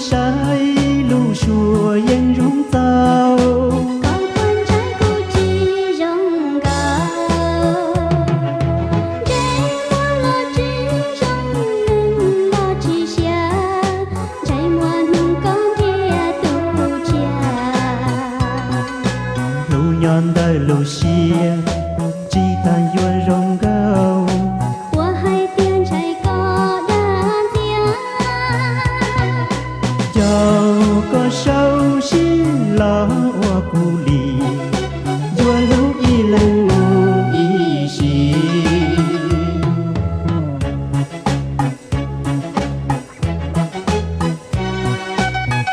Saib lub suab yeej zoo txaus. Koj puas ntshai kuv tsis zoo nkaus? Ntsej muag los tsis zoo, neeg los tsis siab, ntsej muag hnub koj ntiab tus tsiaj. Hnub nyob ntawm lub siab, tsis tas yuav zoo nkaus. Ua hais tias ntshai koj dag ntxiag. Caum koj saub sib los ua kuv li, yuav hlub ib leeg mus ib sim.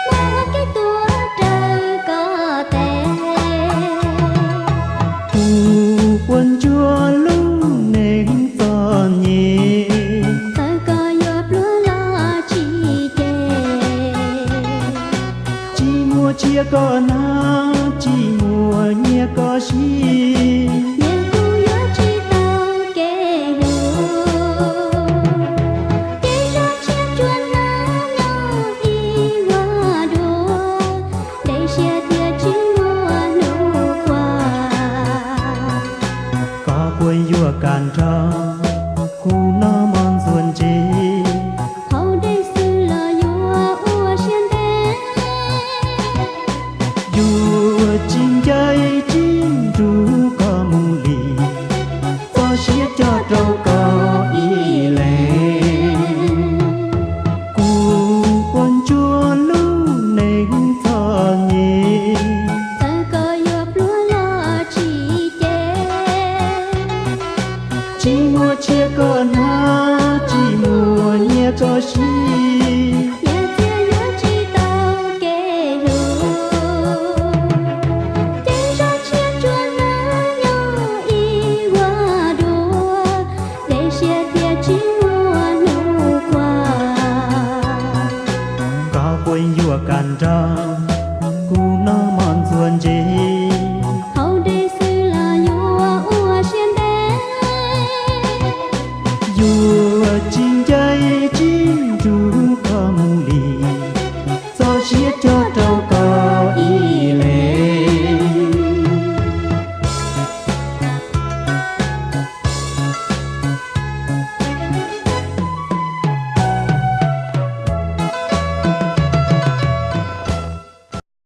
Muaj kev tuag raws koj tes. Kuv puas ntsuag lub neej txom nyem? Txawm koj yuav pluag los tsis cem. Tsis muaj tshiab koj hnab, tsis muaj nyiaj koj siv. Nyias kuv yuav tsis tau kev hlub. Kev zaj tshiab tsuas hnyav nyob ib vuag dua, dej siab thiaj tsis muaj hnub qua. Koj puas yuav kam nrog kuv noj mov ntxuag ntse? Haus dej xwb los yuav ua siab ntev. Yuav tsis ncaim tsis nrug koj mus li, txoj sia coj rau koj ib leeg. Kuv puas ntsuag lub neej txom nyem? Txawm koj yuav pluag los tsis cem. Tsis muaj tshiab koj hnab, tsis muaj nyiaj koj siv. Nyias txiag yuav tsis tau kev hlub. Kev zaj tshiab tsuas hnyav nyob ib vuag dua, dej siab thiaj tsis muaj hnub qua. Koj puas yuav kam nrog kuv noj mov ntxuag ntse? Haus dej xwb los yuav ua siab ntev. Yuav